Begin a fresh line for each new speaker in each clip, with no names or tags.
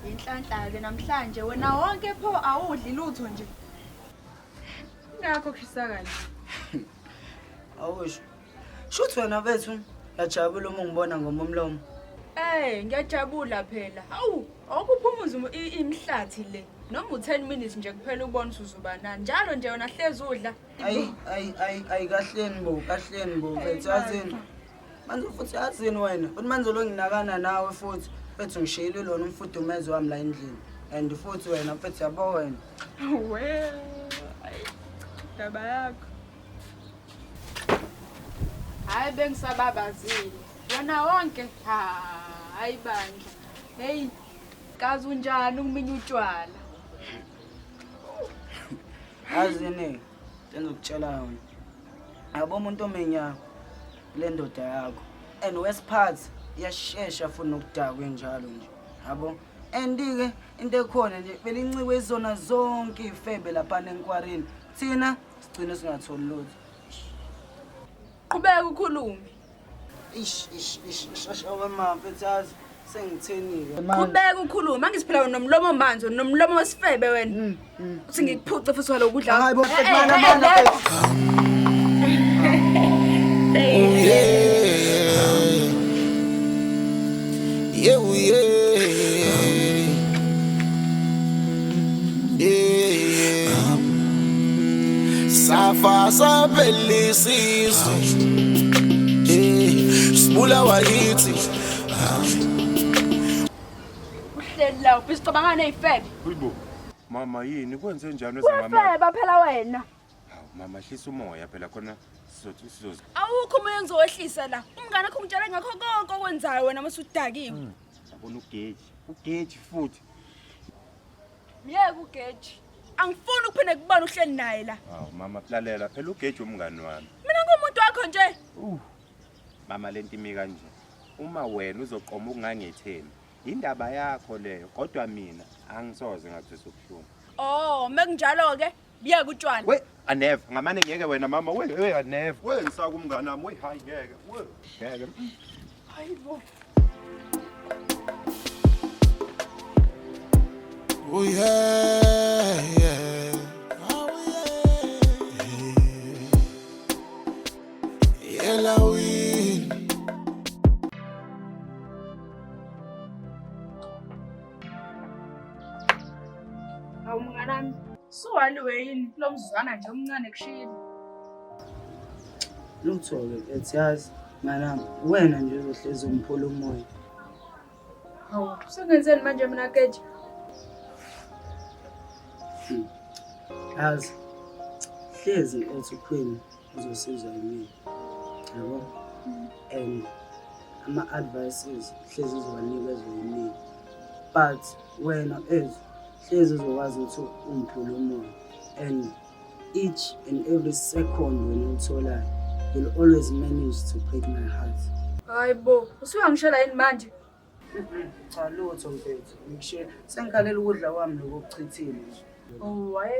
Inhlanhla-ke namhlanje wena wonke pho awudli lutho nje. Ngakho kushisa kanje.
Awusho. Shuthi wena bethu uyajabula uma ungibona ngomomlomo.
Eh, ngiyajabula phela. Hawu, awukuphumuza imihlathi le. Noma u10 minutes nje kuphela ubone usuzoba nani. Njalo nje wena hlezi udla.
Ayi ayi ayi ayi kahleni bo, kahleni bo mfethu yazini. Manje futhi yazini wena, futhi manje lo nginakana nawe futhi. Mfethu ngishiyile lona umfudumezo wami la endlini. And futhi wena mfethu yabo wena.
We. Ayi, Ndaba yakho. Hayi bengisababazile. Wena wonke ha hayi bandla. Hey, kazi unjani ukuminya utshwala?
Yazini engizokutshela yona. Yabo umuntu ominya le ndoda yakho. And wesiphathi iyashesha futhi nokudakwa enjalo nje. Yabo? And-ke into ekhona nje belincikwe izona zonke iy'febe laphana enkwarini. Thina sigcine singatholi lutho.
Qhubeka ukhulume.
Ish ish ish shasha wema mfethu yazi sengithenile.
Qhubeka ukhulume. Angithi phela nomlomo manzi, nomlomo wesifebe wena. Uthi ngikuphuce futhi walokudla.
Hayi bo mfethu
Eh,
mana
eh,
mana
eh,
mfethu.
Yeah, yeah. Yeah. Safa saphelisizwe. Yeah. Sibulawa yithi.
Uhleli la ubhizi cabanga nezifebe.
Hayibo. Mama yini kwenze njani wezangamama?
Uyafeba phela wena.
Hawu mama hlisa umoya phela khona sizothi sizozi.
Awukho umoya engizowehlisa la. Umngane wakho ungitshela ngakho konke okwenzayo wena mase udakiwe.
Yabona ugeji. Ugeji futhi.
Myeke ugeji. Angifuni ukuphinde kubona uhleli naye la.
Hawu mama lalela phela ugeji umngani wami.
Mina ngumuntu wakho nje.
Mama lento imi kanje. Uma wena uzoqoma ukungangethembi, indaba yakho leyo kodwa mina angisoze ngakuzwisa ubuhlungu.
Oh, mekunjalo ke biyeka utshwala.
We, I never. Ngamane ngiyeke wena mama. We, we, I never. We ngisaka umngani wami. We, hayi ngeke. We, ngeke.
Hayibo.
Oh yeah, yeah. Oh yeah. Yela win.
Hawu mnganami, suwaliwe yini kulo mzuzwana nje omncane kushilo.
Lutho-ke mfethu yazi mnganami wena nje uzohlezi ungiphula umoya.
Hawu, sengenzeni manje mina Geji?
Yazi hlezi mfethu uQueen uzosizwa yimina. Yabo? And ama-advices hlezi uzowanikezwa yimina. But wena mfethu hlezi uzokwazi ukuthi ungiphule umoya and each and every second wena utholayo you'll always manage to break my heart.
Hayibo, usuyangishela yini manje?
Cha lutho mfethu, ngikushiye sengikhalela ukudla kwami lokhu okuchithile nje.
Oh, hayi,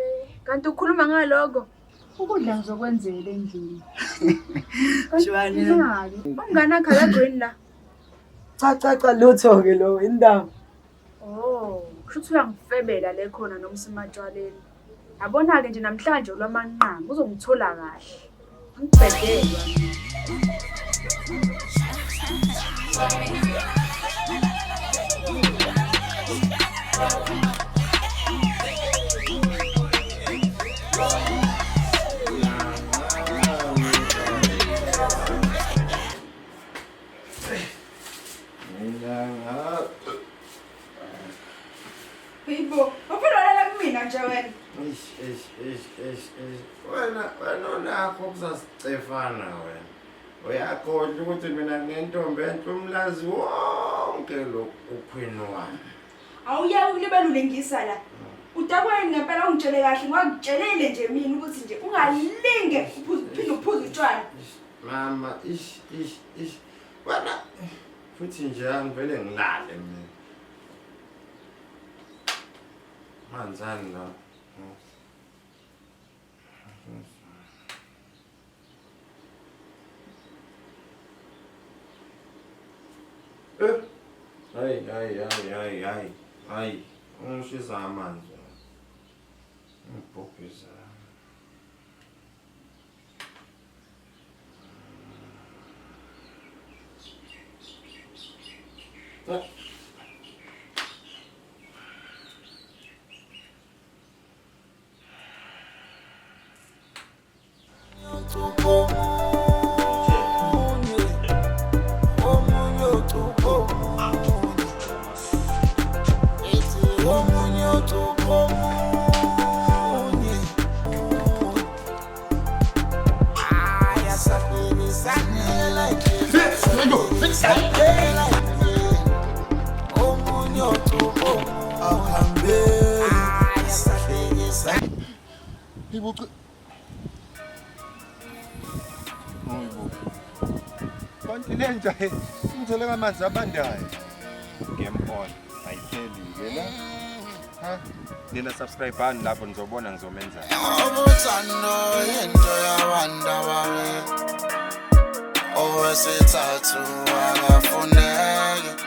kanti ukhuluma ngaloko. Ukudla ngizokwenzela endlini.
Shwani.
Imali. Umngane wakho akagwini la.
Cha cha cha lutho ke lo indaba.
Oh, kusho ukuthi uyangifebela le khona noma usematshwaleni. Yabona-ke nje namhlanje olwamanqamu uzongithola kahle. Angibhedelwa mina.
Mina
Hayibo, ufuna ulala kumina nje wena.
Eish eish eish eish eish. Wena wena unakho kusasicefana wena. Uyakhohlwa ukuthi mina nginentombi enhle umlazi wonke lo uQueen wami.
Awuyeke ukulibela ulingisa la. Udakweni ngempela ungitshele kahle ngoba ngitshelile nje mina ukuthi nje ungalinge uphuze uphinde uphuze utshwala.
Mama ish ish ish. Wena futhi nje angivele ngilale mina. Manzani la. Eh. Hayi hayi hayi hayi hayi. Hayi, ungishisa amanzi. Ngibhubhisa.
Kanti le nja ingithele ngamanzi abandayo. Game on. Ayipheli-ke la. Ha? Nina subscribe-ani lapho nizobona ngizomenzani.
Uthando yinto yabantu ababili. Owesithathu akafuneki.